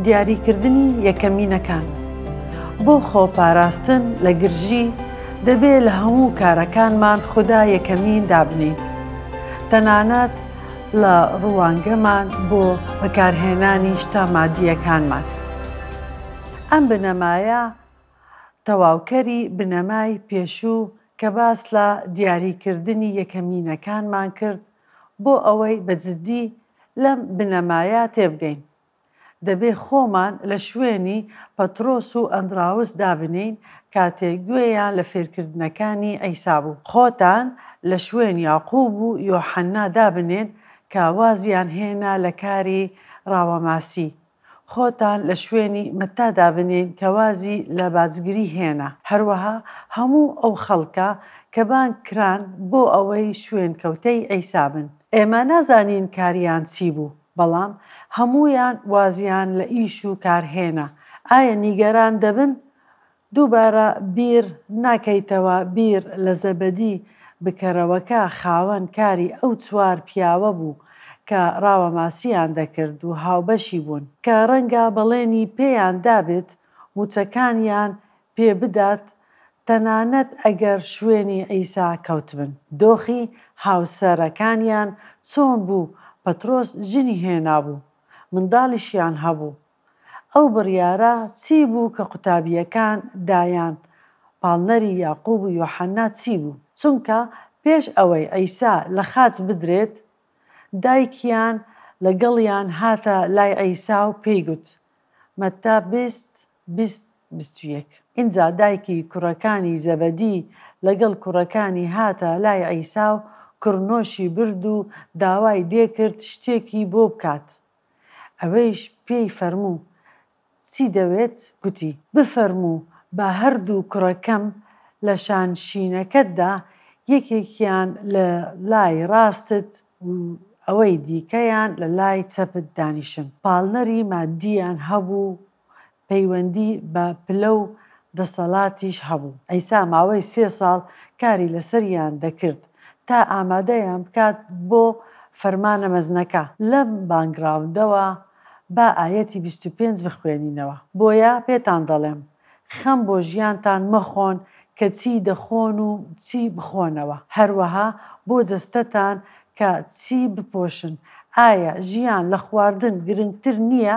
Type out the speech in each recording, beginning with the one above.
دیاریکردنی یەکەمینەکان بۆ خۆپاراستن لە گرژی دەبێ لە هەموو کارەکانمان خودا یەکەمین دابنێین تەنانەت لە ڕوانگەمان بۆ بەکارهێنانی شتە مادییەکانمان. ئەم بنەمایە تەواوکەری بنەمای پێشوو کە باس لە دیاریکردنی یەکەمینەکانمان کرد بۆ ئەوەی بە جدی لەم بنەمایە تێبگەین دەبێ خۆمان لە شوێنی پەترۆس و ئەندراوس دابنێین کاتێک گوێیان لە فێرکردنەکانی عیسا بوو. خۆتان لە شوێن یاقوب و یۆحەننا دابنێن کە وازیان هێنا لە کاری ڕاوەماسی. خۆتان لە شوێنی مەتا دابنێن کە وازی لە باجگری هێنا. هەروەها هەموو ئەو خەڵکە کە بانگ کران بۆ ئەوەی شوێنکەوتەی عیسا بن. ئێمە نازانین کاریان چی بوو. بەڵام هەموویان وازیان لە ئیش و کار هێنا. ئایا نیگەران دەبن؟ دووبارە بیر ناکەیتەوە بیر لە زەبەدی بکەرەوەکە خاوەن کاری ئەو چوار پیاوە بوو کە ڕاوەماسییان دەکرد و هاوبەشی بوون. کە ڕەنگە بەڵێنی پێیان دابێت مووچەکانیان پێ بدات تەنانەت ئەگەر شوێنی عیسا کەوتبن. دۆخی هاوسەرەکانیان چۆن بوو، پەترۆس ژنی هێنابوو، منداڵیشیان هەبوو. ئەو بڕیارە چی بوو کە قوتابییەکان دایان، پاڵنەری یاقوب و یۆحەنا چی بوو؟ چونکە پێش ئەوەی عیسا لە خاچ بدرێت، دایکیان لەگەڵیان هاتە لای عیسا و پێی گوت، مەتا 20، 20، 21. ئینجا دایکی کوڕەکانی زەبەدی لەگەڵ کوڕەکانی هاتە لای عیسا و کڕنۆشی برد و داوای لێکرد شتێکی بۆ بکات. ئەویش پێی فەرموو، چی دەوێت؟ گوتی. بفەرموو با هەردوو کوڕەکەم لە شانشینەکەتدا یەکێکیان لە لای ڕاستت و ئەوەی دیکەیان لە لای چەپت دانیشن. پاڵنەری ماددییان هەبوو و پەیوەندی بە پلە و دەسەڵاتیش هەبوو. عیسا ماوەی سێ ساڵ کاری لەسەریان دەکرد تا ئامادەیان بکات بۆ فەرمانە مەزنەکە. لەم بانگراوندەوە با ئایەتی 25 بخوێنینەوە. بۆیە پێتان دەڵێم، خەم بۆ ژیانتان مەخۆن کە چی دەخۆن و چی بخۆنەوە، هەروەها بۆ جەستەتان کە چی بپۆشن. ئایا ژیان لە خواردن گرنگتر نییە،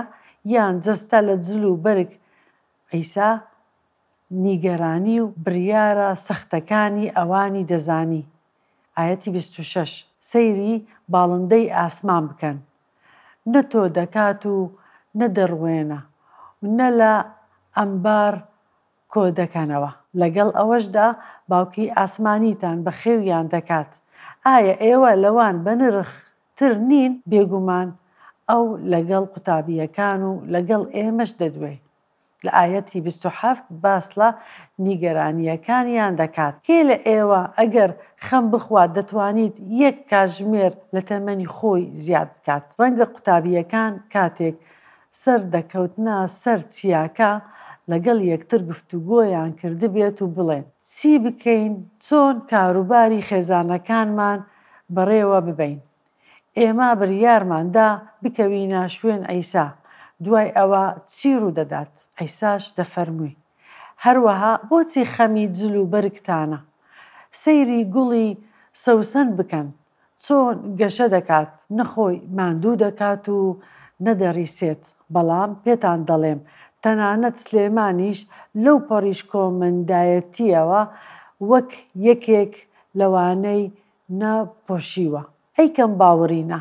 یان جەستە لە جل و بەرگ؟ عیسا نیگەرانی و بڕیارە سەختەکانی ئەوانی دەزانی. ئایەتی 26. سەیری باڵندەی ئاسمان بکەن، نە تۆ دەکات و نە دەڕوێنە و نە لە ئەمبار کۆدەکەنەوە. لەگەڵ ئەوەشدا باوکی ئاسمانیتان بەخێویان دەکات. ئایا ئێوە لەوان بەنرختر نین؟ بێگومان ئەو لەگەڵ قوتابییەکان و لەگەڵ ئێمەش دەدوێ. لە ئایەتی 27 باس لە نیگەرانییەکانیان دەکات. کێ لە ئێوە ئەگەر خەم بخوات دەتوانیت یەک کاتژمێر لە تەمەنی خۆی زیاد بکات؟ ڕەنگە قوتابییەکان کاتێک سەردەکەوتنە سەر چیاکە لەگەڵ یەکتر گفتوگۆیان کردبێت و بڵێن. چی بکەین، چۆن کاروباری خێزانەکانمان بەڕێوە ببەین؟ ئێمە بریارمان دا بکەوینە شوێن عیسا، دوای ئەوە چی ڕوو دەدات؟ عیساش دەفەرمووی، هەروەها بۆچی خەمی جل و بەرگتانە؟ سەیری گوڵی سەوسەن بکەن، چۆن گەشە دەکات، نە خۆی ماندوو دەکات و نە دەڕیسێت، بەڵام پێتان دەڵێم، تەنانەت سلێمانیش لەو پەڕی شکۆمەندایەتییەوە وەک یەکێک لەوانەی نە پۆشیوە. ئەی کەم باوەڕینە!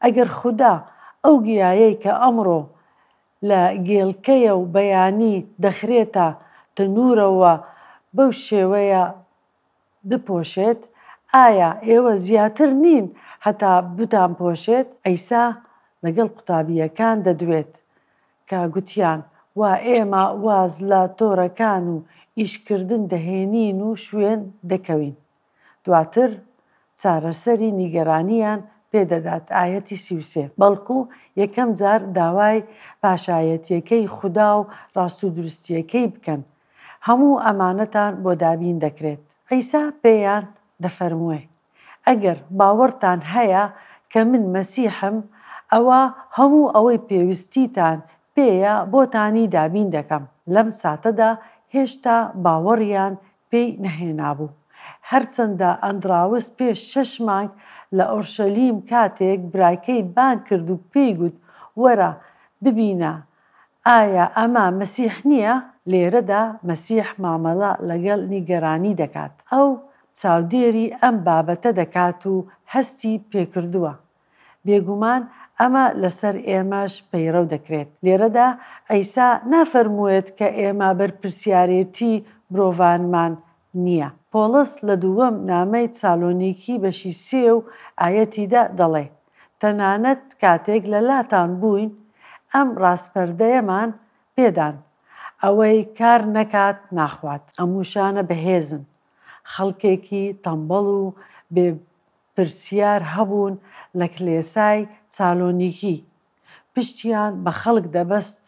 ئەگەر خودا ئەو گیایەی کە ئەمڕۆ لە گێلکەیە و بەیانی دەخرێتە تەنوورەوە بەو شێوەیە بپۆشێت، ئایا ئێوە زیاتر نین هەتا بتانپۆشێت؟ عیسا لەگەڵ قوتابییەکان دەدوێت کە گوتیان، وا ئێمە واز لە تۆرەکان و ئیشکردن دەهێنین و شوێن دەکەوین. دواتر چارەسەری نیگەرانییان پێ دەدات، ئایەتی 33. بەڵکو یەکەم جار داوای پاشایەتییەکەی خودا و ڕاستودروستییەکەی بکەن، هەموو ئەمانەتان بۆ دابین دەکرێت. عیسا پێیان دەفەرموێ، ئەگەر باوەڕتان هەیە کە من مەسیحم، ئەوا هەموو ئەوەی پێویستیتان پێیە بۆتانی دابین دەکەم. لەم ساتەدا هێشتا باوەڕیان پێی نەهێنابوو. هەرچەندە ئەندراوس پێش شەش مانگ لە ئۆرشەلیم کاتێک براکەی بانگ کرد و پێی گوت، وەرە، ببینە، ئایا ئەمە مەسیح نییە؟ لێرەدا مەسیح مامەڵە لەگەڵ نیگەرانی دەکات. ئەو چاودێری ئەم بابەتە دەکات و هەستی پێکردووە. بێگومان ئەمە لەسەر ئێمەش پەیڕەو دەکرێت. لێرەدا عیسا نافەرمووێت کە ئێمە بەرپرسیارێتی مرۆڤانمان نییە. پۆڵس لە دووەم نامەی تسالۆنیکی بەشی سێ و ئایەتی دە دەڵێ، تەنانەت کاتێک لە لاتان بووین، ئەم ڕاسپەردەیەمان پێدان، ئەوەی کار نەکات ناخوات. ئەم وشانە بەهێزن. خەڵکێکی تەمبەڵ و بێ پرسیار هەبوون لە کلێسای تسالۆنیکی، پشتیان بە خەڵک دەبەست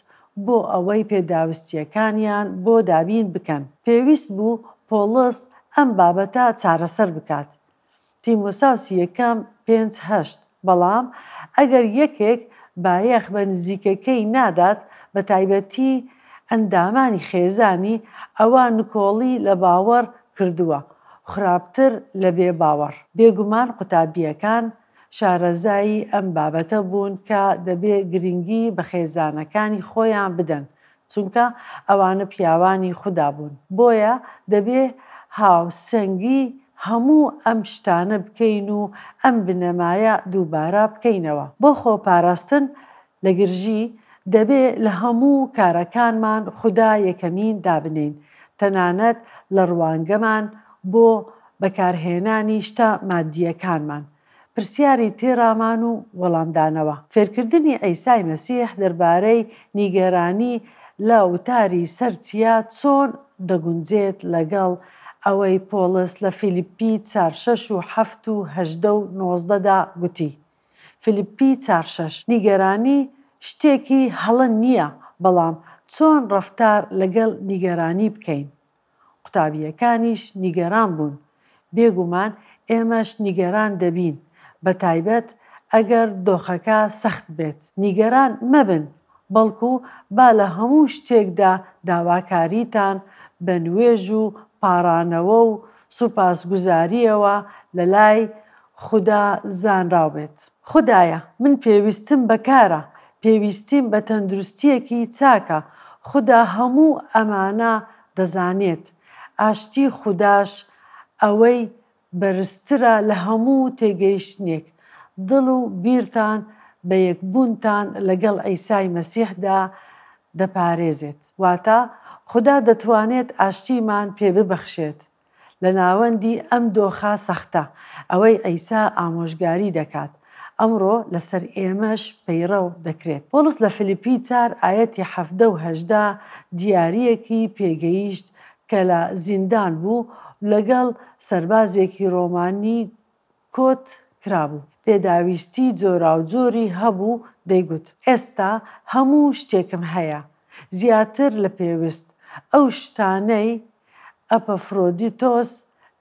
بۆ ئەوەی پێداویستییەکانیان بۆ دابین بکەن. پێویست بوو پۆڵس ئەم بابەتە چارەسەر بکات. تیمۆساوسی یەکەم پێنج هەشت، بەڵام ئەگەر یەکێک بایەخ بە نزیکەکەی نادات، بەتایبەتی ئەندامانی خێزانی، ئەوا نکۆڵی لە باوەڕ کردووە، خراپتر لە بێ باوەڕ. بێگومان قوتابییەکان شارەزای ئەم بابەتە بوون کە دەبێ گرنگی بە خێزانەکانی خۆیان بدەن، چونکە ئەوانە پیاوانی خودا بوون. بۆیە دەبێ هاوسەنگی هەموو ئەم شتانە بکەین و ئەم بنەمایە دووبارە بکەینەوە. بۆ خۆپاراستن لە گرژی، دەبێ لە هەموو کارەکانمان خودا یەکەمین دابنێین، تەنانەت لە ڕوانگەمان بۆ بەکارهێنانی شتە ماددییەکانمان. پرسیاری تێڕامان و وەڵامدانەوە. فێرکردنی عیسای مەسیح دەربارەی نیگەرانی لە وتاری سەر چیا چۆن دەگونجێت لەگەڵ ئەوەی پۆڵس لە فیلیپی چار شەش و حەفت و 18 و 19 دا گوتی؟ فیلیپی چار شەش. نیگەرانی شتێکی هەڵە نییە، بەڵام چۆن ڕەفتار لەگەڵ نیگەرانی بکەین؟ قوتابییەکانیش نیگەران بوون، بێگومان ئێمەش نیگەران دەبین، بەتایبەت ئەگەر دۆخەکە سەخت بێت. نیگەران مەبن، بەڵکو با لە هەموو شتێکدا داواکاریتان بە نوێژ و پاڕانەوە و سوپاسگوزارییەوە لەلای خودا زانراو بێت. خودایە، من پێویستم بە کارە، پێویستیم بە تەندروستییەکی چاکە، خودا هەموو ئەمانە دەزانێت، ئاشتی خوداش ئەوەی بەرزترە لە هەموو تێگەیشتنێک، دڵ و بیرتان بە یەکبوونتان لەگەڵ عیسای مەسیحدا دەپارێزێت. واتە خودا دەتوانێت ئاشتیمان پێ ببەخشێت. لە ناوەندی ئەم دۆخە سەختە، ئەوەی عیسا ئامۆژگاری دەکات، ئەمڕۆ لەسەر ئێمەش پەیڕەو دەکرێت. پۆڵس لە فیلیپی چار ئایەتی 17 و 18 دیارییەکی پێگەیشت کە لە زیندان بوو لەگەڵ سەربازێکی ڕۆمانی کۆت کرابوو. پێداویستی جۆراوجۆری هەبوو دەیگوت. ئێستا هەموو شتێکم هەیە، زیاتر لە پێوست، ئەو شتانەی ئەپەفرۆدیتۆس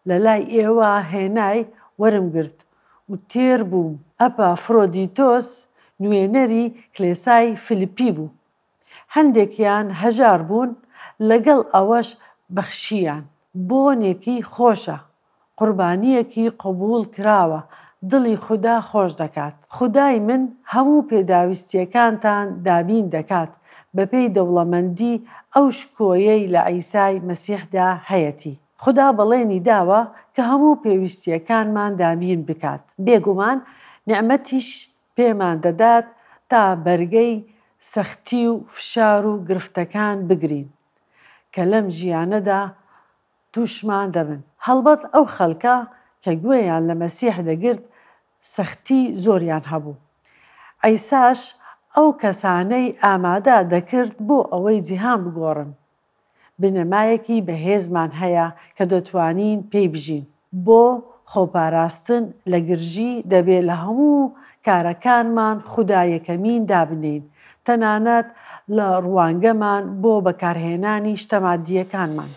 لە لای ئێوە هێنای وەرم گرت و تێر بووم. ئەپەفرۆدیتۆس نوێنەری کلێسای فیلیپی بوو. هەندێکیان هەژار بوون، لەگەڵ ئەوەش بەخشییان. بۆنێکی خۆشە، قوربانییەکی قبوڵ کراوە، دڵی خودا خۆش دەکات. خودای من هەموو پێداویستییەکانتان دابین دەکات بەپێی دەوڵەمەندی ئەو شکۆیەی لە عیسای مەسیحدا هەیەتی. خودا بەڵێنی داوە کە هەموو پێویستییەکانمان دابین بکات. بێگومان نیعمەتیش پێمان دەدات تا بەرگەی سەختی و فشار و گرفتەکان بگرین کە لەم ژیانەدا تووشمان دەبن. هەڵبەت ئەو خەلکە کە گوێیان لە مەسیح دەگرت سەختی زۆریان هەبوو. عیساش ئەو کەسانەی ئامادە دەکرد بۆ ئەوەی جیهان بگۆڕن. بنەمایەکی بەهێزمان هەیە کە دەتوانین پێی بژین. بۆ خۆپاراستن لە گرژی دەبێ لە هەموو کارەکانمان خودا یەکەمین دابنێین، تەنانەت لە ڕوانگەمان بۆ بەکارهێنانی شتە مادییەکانمان.